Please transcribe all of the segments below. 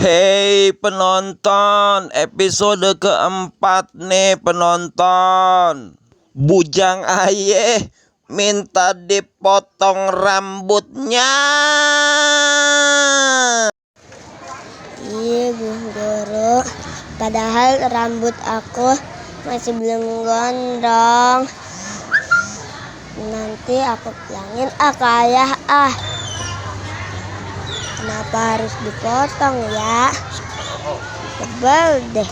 Hei penonton, episode keempat nih penonton. Bujang Ayeh minta dipotong rambutnya. Iya Bu Guru, padahal rambut aku masih belum gondrong. Nanti aku bilangin ke ayah kenapa harus dipotong ya? Sebel deh.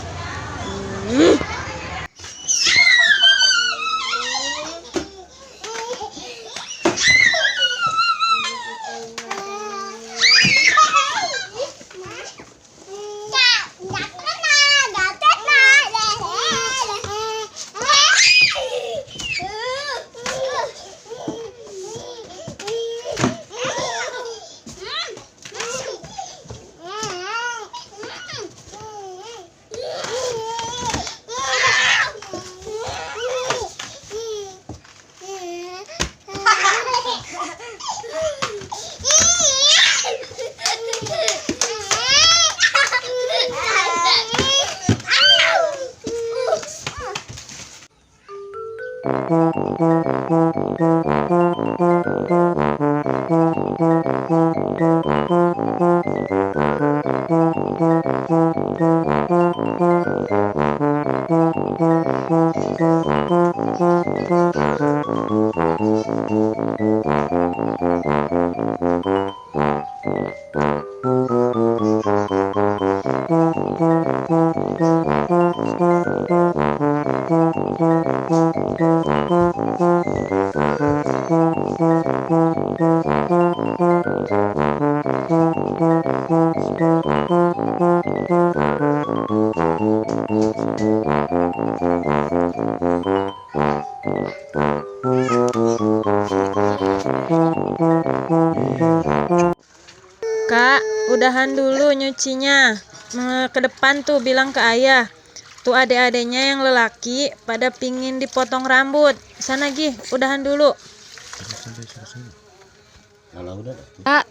Kak, udahan dulu nyucinya. Ke depan tuh bilang ke ayah. Tuh adik-adiknya yang lelaki pada pingin dipotong rambut. Sana Gi, udahan dulu. Kak,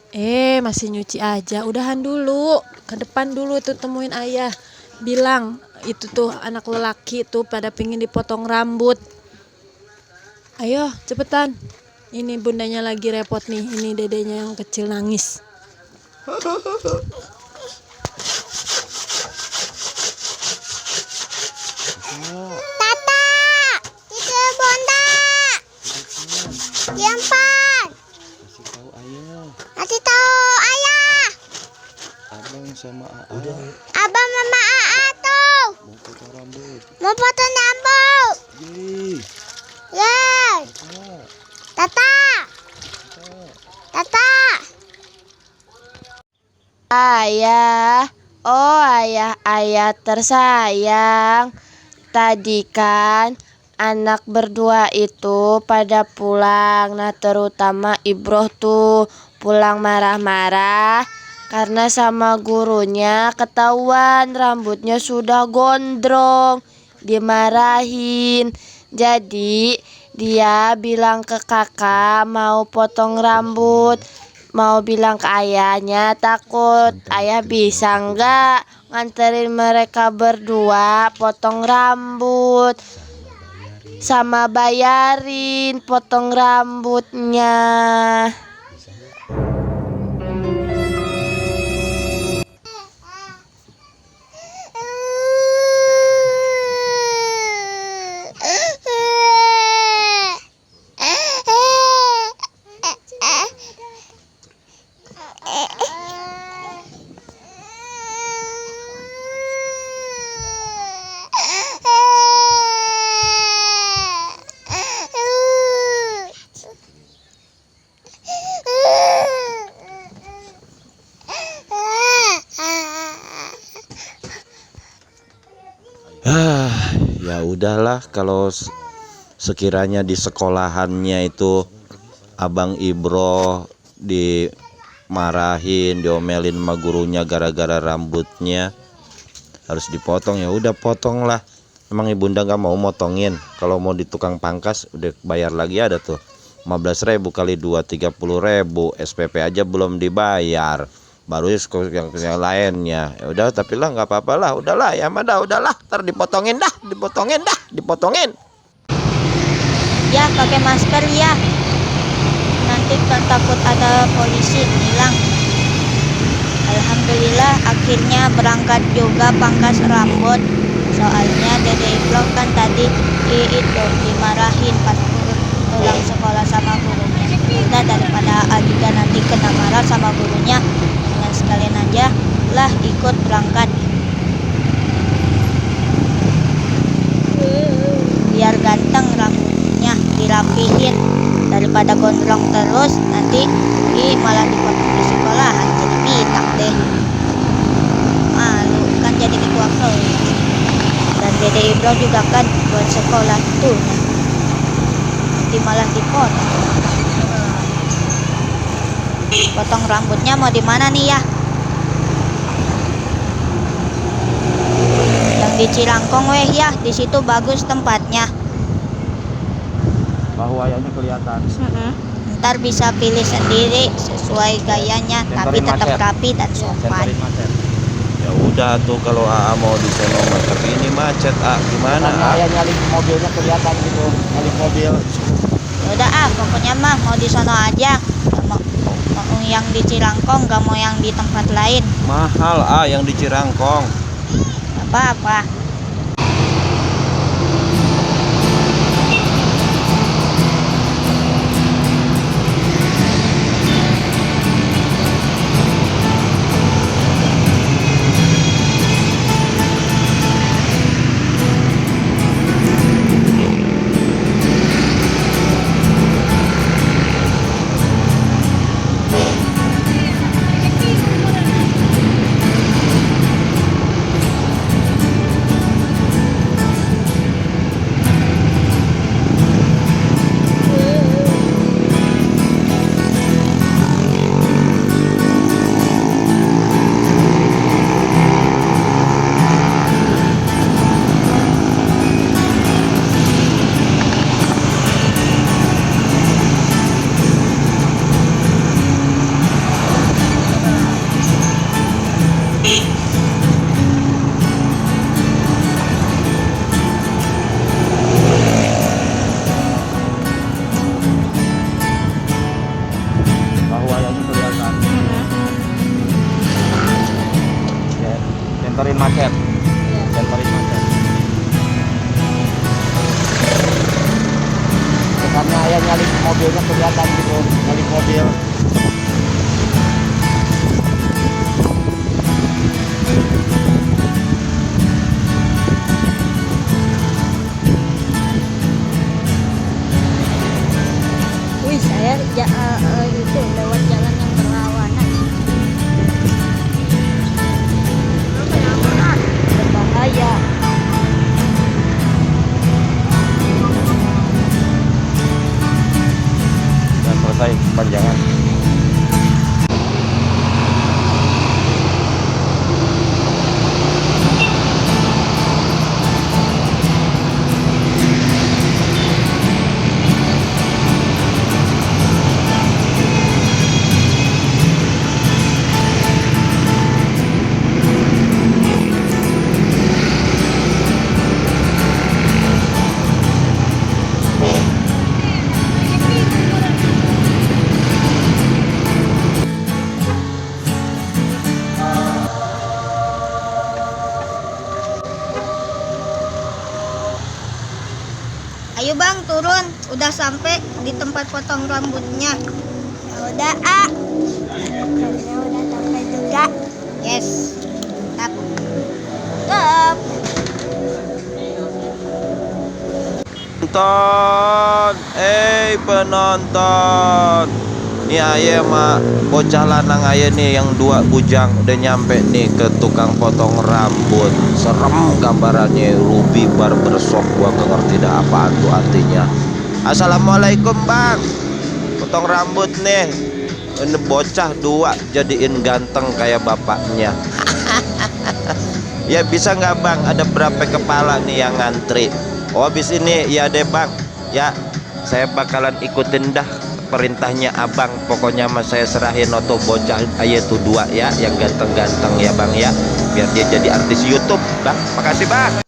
masih nyuci aja. Udahan dulu. Ke depan dulu tuh temuin ayah. Bilang itu tuh anak lelaki tuh pada pingin dipotong rambut. Ayo cepetan. Ini bundanya lagi repot nih. Ini dedenya yang kecil nangis. Tata, itu Bonda. Diampan. Kasih tahu ayah. Abang sama AA Abang mama AA tuh mau potong rambut. mau potong rambut. Yeay. Tata. Tata. Ayah, oh ayah tersayang. Tadi kan anak berdua itu pada pulang. Nah terutama Ibroh tuh pulang marah-marah karena sama gurunya ketahuan rambutnya sudah gondrong. Dimarahin. Jadi dia bilang ke kakak mau potong rambut. Mau bilang ke ayahnya, takut ayah bisa nggak nganterin mereka berdua potong rambut sama bayarin potong rambutnya. Ya udahlah, kalau sekiranya di sekolahannya itu Abang Ibro dimarahin, diomelin sama gurunya gara-gara rambutnya harus dipotong, ya udah potong lah. Emang ibunda nggak mau motongin? Kalau mau di tukang pangkas udah bayar lagi, ada tuh 15.000 kali 2 30.000. SPP aja belum dibayar. baru yang lainnya. Ya udah, tapi lah nggak apa-apa lah, udahlah ya mah dah, udahlah, ntar dipotongin dipotongin. Ya, pakai masker ya. Nanti takut ada polisi hilang. Alhamdulillah akhirnya berangkat juga pangkas rambut. Soalnya Dede Iblok kan tadi itu dimarahin pas pulang sekolah sama gurunya. Udah, daripada Agida nanti kena marah sama gurunya, dengan sekalian aja lah ikut berangkat. Biar ganteng rambutnya, dirapihin daripada gondrong terus nanti malah dipotong di sekolahan jadi pitak deh. Malu kan jadi ketua kelas. Dan Dede Ibro juga kan buat sekolah tuh, nanti malah dipotong. Potong rambutnya mau di mana nih ya? Yang di Cirangkong weh ya, di situ bagus tempatnya. Bahu ayahnya kelihatan. Ntar bisa pilih sendiri sesuai gayanya, tapi tetap rapi dan sopan. Ya udah tuh, kalau AA mau di sono mah, tapi ini macet gimana Ayah nyalip mobilnya kelihatan gitu, nyalip mobil. Udah pokoknya mah mau di sono aja. Gak mau yang di Cirangkong, gak mau yang di tempat lain. mahal yang di Cirangkong. Gak apa-apa. Bahu ayahnya kelihatan. Ya, senterin macet. Senterin macet. Kesannya ayah nyalip mobilnya kelihatan gitu, nyalip mobil. Wih, saya itu lewat jalan yang berlawanan. Berbahaya. Udah selesai panjangan. Ayo bang, turun. Udah sampai di tempat potong rambutnya. Ya udah, Akhirnya udah sampai juga. Yes. Tap. Tap. Penonton, penonton. Nih ayah mah bocah lanang ayah nih yang dua bujang udah nyampe nih ke tukang potong rambut. Serem gambarannya, Ruby Barbershop, gua gak ngerti dah apaan tuh artinya. Assalamualaikum bang, potong rambut nih. Ini bocah dua jadiin ganteng kayak bapaknya. Ya bisa nggak bang, ada berapa kepala nih yang ngantri? Oh habis ini ya deh bang, ya saya bakalan ikutin dah perintahnya abang. Pokoknya mas saya serahin oto bocah aye tuh dua ya, yang ganteng-ganteng ya bang ya, biar dia jadi artis YouTube bang. Makasih bang.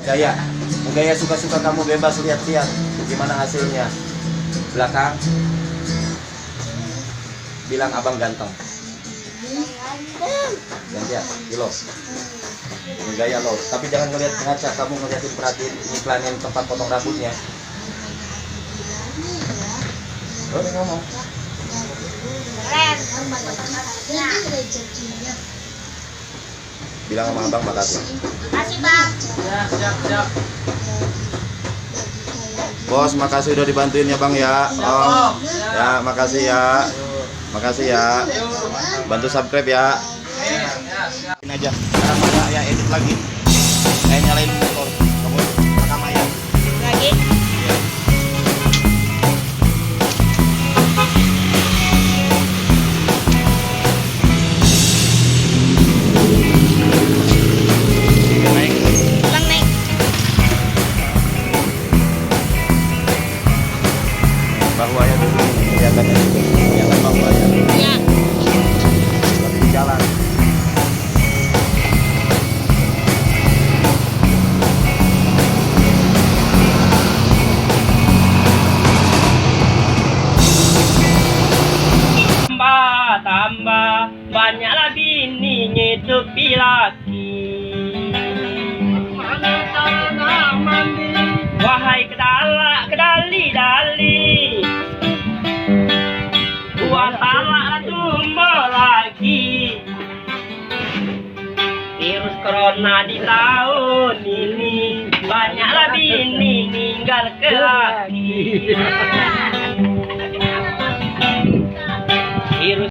Gaya, gaya suka-suka kamu, bebas lihat-lihat gimana hasilnya. Belakang, bilang abang ganteng. Gantian, lo. Gaya lo, tapi jangan ngeliat ngaca, kamu ngeliatin, perhatiin, iklanin tempat potong rambutnya. Lo udah ngomong. Bilang sama abang makasih. Makasih bang. Bos, makasih udah dibantuin ya bang ya. Om, ya makasih ya. Makasih ya. Bantu subscribe ya. Ini aja. Sekarang mana ya, edit lagi. Nyalain motor. Kamu rekam aja. Lagi. Bang naik. Bahwanya dulu kelihatannya jalan bahwanya. Ya. Tapi di jalan. Tambah banyaklah bini nyetepi laki. Wahai kedali-dali, buat talak tumbuh lagi. Virus corona di tahun ini, banyaklah bini ninggal ke laki.